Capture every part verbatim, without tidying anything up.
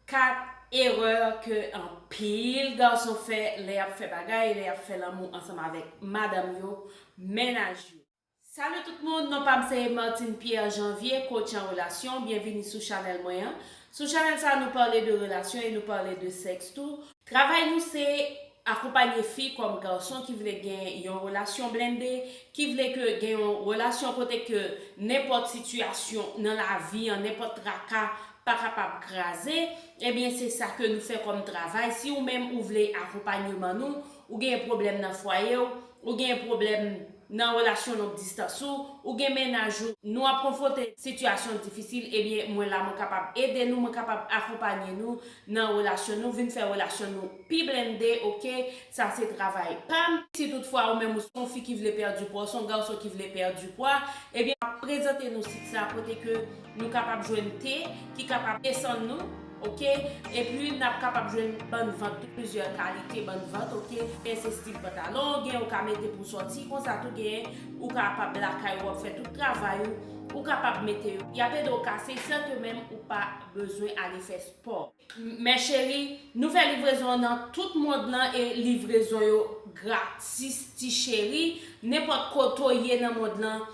Kat erè ke anpil gason fè lè y ap fè bagay, lè y ap fè lanmou ansanm avèk madanm yo, mennaj yo. Salut tout moun, non pa m se Martine Pierre Janvier, coach an relasyon. Byenvini sou chanèl mwen an. Sou chanèl sa a, nou pale de relasyon e nou pale de sèks tou. Travay nou se akonpanye fi kòm gason ki vle gen yon relasyon blende, ki vle ke gen yon relasyon kote ke nenpòt sitiyasyon nan lavi an, nenpòt traka pa kapab kraze. Ebyen, se sa ke nou fè kòm travay. Si ou menm ou vle akonpanyeman nou, ou gen pwoblèm nan fwaye w, ou gen pwoblèm nan relasyon long distans ou, ou gen mennaj ou, nou ap konfwonte sitiyasyon difisil, ebyen, mwen la, mwen kapab ede nou, mwen kapab akonpanye nou nan relasyon nou, vin fè relasyon nou pi blende, oke? Sa se travay pa m. Si toutfwa ou menm ou se yon fi ki vle pèdi pwa, ou se yon gason ki vle pèdi pwa, ebyen, m ap prezante nou sit sa kote ke nou kapab jwenn te ki kapab desann nou, oke? Epi n ap kapab jwenn bann vant tou, plizyè kalite bann vant, oke? Gen se stil pantalon, gen ou ka mete pou sòti, konsa tou gen ou kapab lakay ou ap fè tout travay ou, ou kapab mete yo. Y ap ede w kase sèt menm ou pa bezwen ale fè spò. Mes chéries, nou fè livrezon an nan tout mond lan e livrezon yo gratis, ti cheri. Nenpòt kote w ye nan mond lan,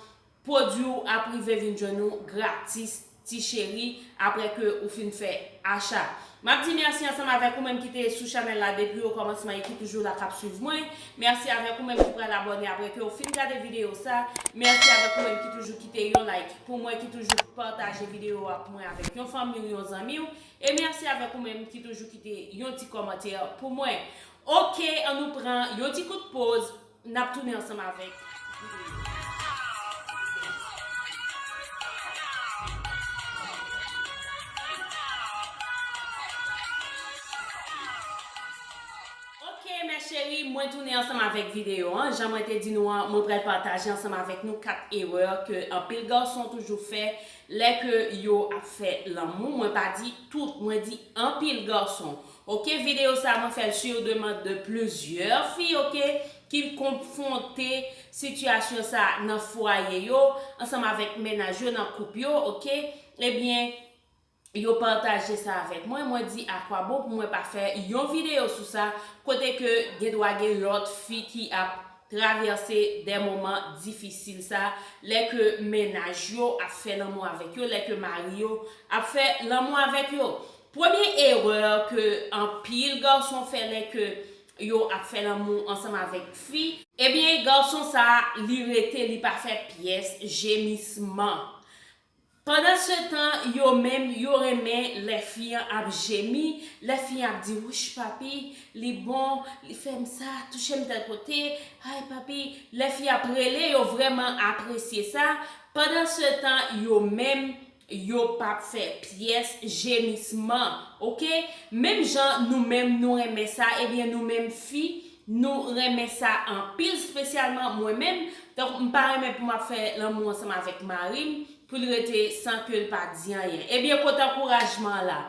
pwodui w ap rive vin jwenn ou gratis, ti cheri, apre ke ou fin fè acha. M ap di mèsi ansanm avèk ou menm ki te sou chanèl la depi okòmansman e ki toujou la k ap swiv mwen. Mèsi avèk ou menm ki pral abòne apre ke ou fin gade videyo sa. Mèsi avèk ou menm ki toujou kite yon like pou mwen, ki toujou pataje videyo a pou mwen avèk yon fanmi w, yon zanmi w. E mèsi avèk ou menm ki toujou kite yon ti kòmantè pou mwen. Oke, ann nou pran yon ti kout poz, n ap tounen ansanm avèk videyo. Oke, mes chéries, mwen tounen ansanm avèk videyo an. Jan mwen te di nou an, mwen pral pataje ansanm avèk nou kat erè ke anpil gason toujou fè lè ke yo ap fè lanmou. Mwen pa di tout, mwen di anpil gason. Oke, videyo sa a, mwen fè l sur demande de plusieurs filles, oke, ki konfwonte sitiyasyon sa a nan fwaye yo, ansanm avèk mennaj yo, nan koup yo, oke. Ebyen, yo pataje sa avèk mwen, mwen di, akwabon pou mwen pa fè yon videyo sou sa, kote ke gen dwa gen lòt fi ki ap travèse de moman difisil sa, lè ke mennaj yo ap fè lanmou avèk yo, lè ke mari yo ap fè lanmou avèk yo. Premye erè ke anpil gason fè lè ke yo ap fè lanmou ansanm avèk fi, ebyen, gason sa, li rete, li pa fè pyès jemisman. Pandansetan, yo menm, yo renmen lè fi an ap jemi, lè fi an ap di, wouch, papi, li bon, li fè m sa, touche m tèl kote, ay, papi. Lè fi an ap rele, yo vrèman apresye sa. Pandansetan, yo menm, yo p ap fè pyès jemisman, oke? Menm jan nou menm, nou renmen sa, ebyen, nou menm fi, nou renmen sa anpil, espesyalman mwen menm. Tankou m pa renmen pou m ap fè lanmou ansanm avèk mari m, pou l rete san ke l pa di anyen. Ebyen, kote ankourajman an la?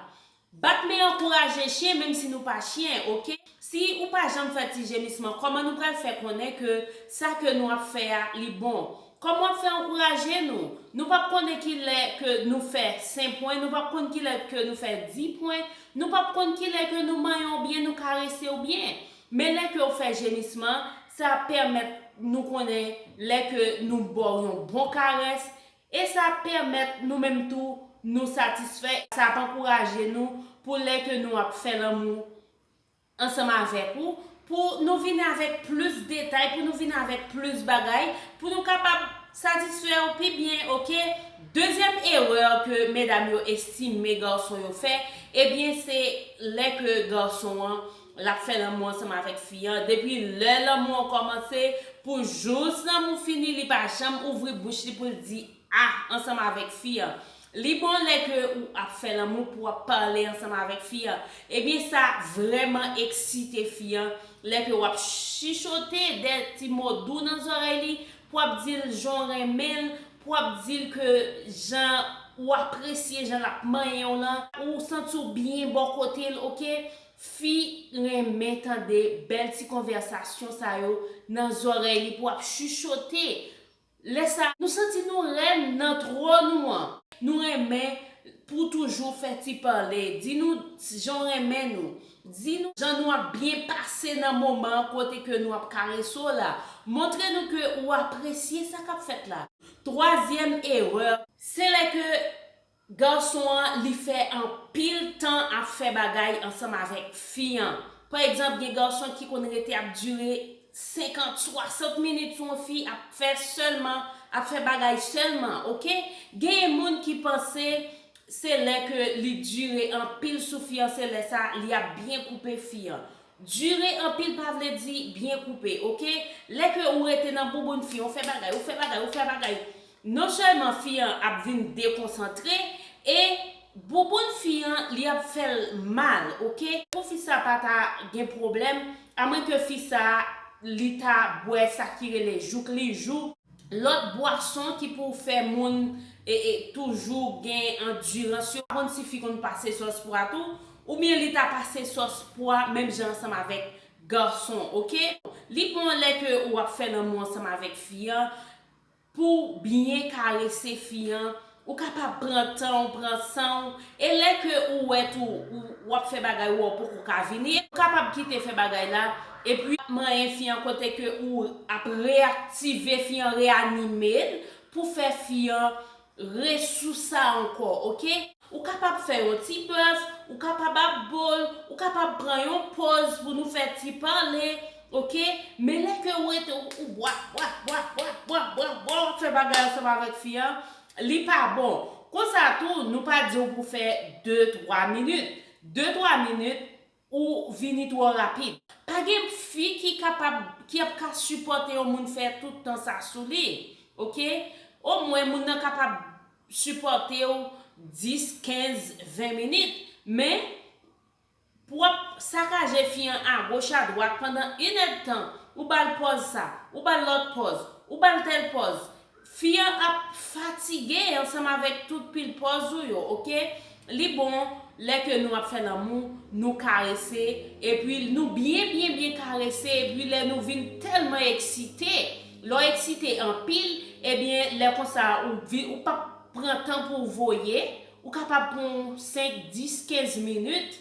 Bat men ankouraje chen, menm si nou pa chen, oke? Si ou pa janm fè ti jemisman, kòman nou pral fè konnen ke sa ke nou ap fè a, li bon? Kòman w ap fè ankouraje nou? Nou p ap konnen ki lè ke nou fè senk pwen, nou p ap konn ki lè ke nou fè dis pwen, nou p ap konn ki lè ke nou manyen w byen, nou karese w byen. Men lè ke w fè jemisman, sa ap pèmèt nou konnen lè ke nou ba w yon bon karès, e sa ap pèmèt nou menm tou nou satisfè. Sa ap ankouraje nou pou lè ke nou ap fè lanmou ansanm avèk ou, pou nou vin avèk plis detay, pou nou vin avèk plis bagay, pou nou kapab satisfè w pi byen, oke? Dezyèm erè ke medam yo estime gason yo fè, ebyen, se lè ke gason an, l ap fè lanmou ansanm avèk fi an. Depi lè lanmou an kòmanse, pou jous lanmou fini, li pa janm ouvri bouch li pou l di a ansanm avèk fi an. Li bon lè ke ou ap fè lanmou pou w ap pale ansanm avèk fi an. Ebyen, sa vrèman eksite fi an. Lè ke w ap chichote de ti mo dou nan zòrèy li, pou w ap di l jan w renmen l, pou w ap di l ke jan ou apresye jan l ap manyen w lan, ou santi w byen bò kote l, oke? Fi renmen tande bèl ti konvèsasyon sa yo nan zòrèy li pou w ap chichote. Lè sa, nou santi nou rèn nan twòn nou an. Nou renmen pou toujou fè ti pale, di nou jan w renmen nou, di nou jan nou ap byen pase nan moman kote ke nou ap karese w la. Montre nou ke ou apresye sa k ap fèt la. Twazyèm erè, se lè ke gason an li fè anpil tan ap fè bagay ansanm avèk fi an. Pa egzanp, gen gason ki konn rete ap dire senkant, swasant minit sou yon fi, ap fè sèlman, ap fè bagay sèlman, oke? Genyen moun ki panse se lè ke li dire anpil sou fi an, se lè sa li ap byen koupe fi an. Dire anpil pa vle di byen koupe, oke? Lè ke ou rete nan bouboun fi an, ou fè bagay, ou fè bagay, ou fè bagay, non sèlman fi an ap vin dekonsantre, e bouboun fi an, li ap fè l mal, oke? Pou fi sa pa ta gen pwoblèm, amwenke fi sa, li ta bwè sa ki rele jouk li jou, lòt bwason ki pou fè moun e, e, toujou gen andirans yo. Pa konn si fi konn pase sòs pwa tou, oubyen li ta pase sòs pwa menm jan ansanm avèk gason, oke? Li bon lè ke ou ap fè lanmou ansanm avèk fi an, pou w byen karese fi an, ou kapab pran tan w, pran san w, e lè ke ou wè tou, ou, w ap fè bagay ou wè w poko ka vini, ou kapab kite fè bagay la, epi manyen fi an kote ke ou ap reyaktive fi an, reyanime l, pou fè fi an resous sa ankò, oke? Ou kapab fè yon ti bèf, ou kapab ap bo l, ou kapab pran yon pòz pou nou fè ti pale, oke? Men lè ke ou rete, ou, ou bwa, bwa, bwa, bwa, bwa, bwa, bwa, w ap fè bagay ansanm avèk fi an, li pa bon. Konsa tou, nou pa di w pou fè de, twa minit. De, twa minit, ou vini twò rapid. Pa gen fi ki kapab, ki ap ka sipòte yon moun fè tout tan sa sou li, oke? Omwen, moun nan kapab sipòte w dis, kenz, ven minit, men pou w ap sakaje fi an agoch adwat pandan inèdtan, ou ba l pòz sa, ou ba l lòt pòz, ou ba l tèl pòz, fi an ap fatige ansanm avèk tout pil pòz ou yo, oke? Li bon lè ke nou ap fè lanmou, nou karese, epi nou byen, byen, byen karese, epi lè nou vin tèlman eksite, lè w eksite anpil, ebyen, lè konsa, ou vi-, ou p ap pran tan pou w voye, ou kapab pran senk, dis, kenz minit,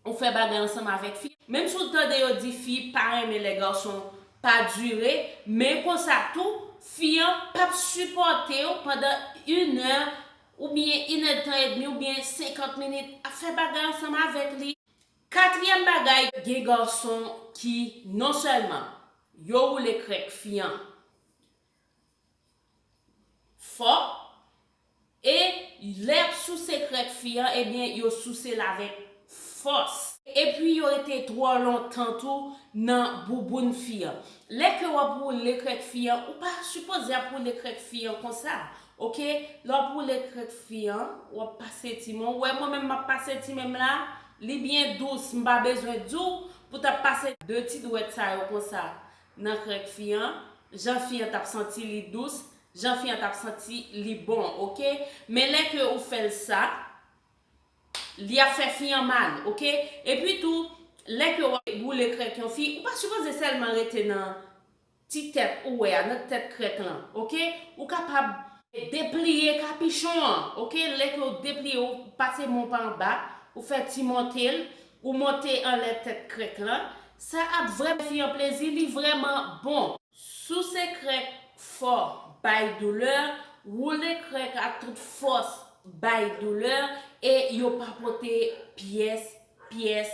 ou fè bagay ansanm avèk fi. Menm si w tande yo di fi pa renmen lè gason pa dire, men konsa tou, fi an p ap sipòte w pandan inè oubyen inèdtan edmi oubyen senkant minit ap fè bagay ansanm avèk li. Katriyèm bagay, gen gason ki non sèlman yo woule krèk fi an fò, e lè y ap souse krèk fi an, ebyen, yo souse l avèk fòs. Epi yo rete twò lontan tou nan bouboun fi an. Lè ke w ap woule krèk fi an, ou pa sipoze ap woule krèk fi an konsa, oke? Lè w ap woule krèk fi an, w ap pase ti men w. Ou wè mwen menm m ap pase ti men m la, li byen dous, m pa bezwen di w pou t ap pase de ti dwèt sa yo konsa nan krèk fi an, jan fi an t ap santi li dous, jan fi an t ap santi li bon, oke? Men lè ke ou fè l sa, li ap fè fi an mal, oke? Epi tou, lè ke w ap woule krèk yon fi, ou pa sipoze sèlman rete nan ti tèt ou wè a, nan tèt krèk lan, oke? Ou kapab depliye kapichon an, oke? Lè ke w depliye, ou pase men w pa anba, ou fè ti monte l, ou monte anlè tèt krèk lan. Sa ap vrèman fè fi an plezi, li vrèman bon. Souse krèk fò bay doulè, woule krèk ak tout fòs bay doulè, e yo pa pote pyès, pyès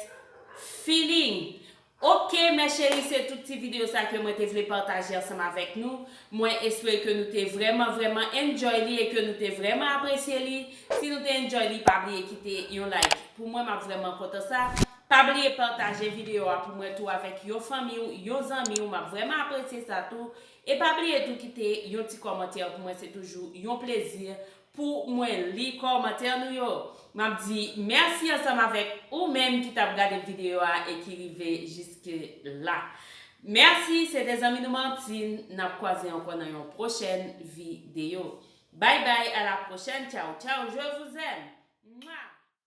feeling. Oke, mes chéries, se tout ti videyo sa ke mwen te vle pataje ansanm avèk nou. Mwen espere ke nou te vrèman, vrèman enjoy li e ke nou te vrèman apresye li. Si nou te enjoy li, pa bliye kite yon like. Pou mwen, m ap vrèman kontan sa. Pa bliye pataje videyo a pou mwen tou avèk yon fanmi w, yon zanmi w. M ap vrèman apresye sa tou. E pa bliye tou kite yon ti kòmantè pou mwen, se toujou yon plezi pou mwen li kòmantè nou yo. M ap di mèsi ansanm avèk ou menm ki t ap gade videyo a e ki rive jiske la. Mèsi, se te zanmi nou Martine. N ap kwaze ankò nan yon pwochèn videyo. Bye bye, à la prochaine. Ciao, ciao, je vous aime. Mwa!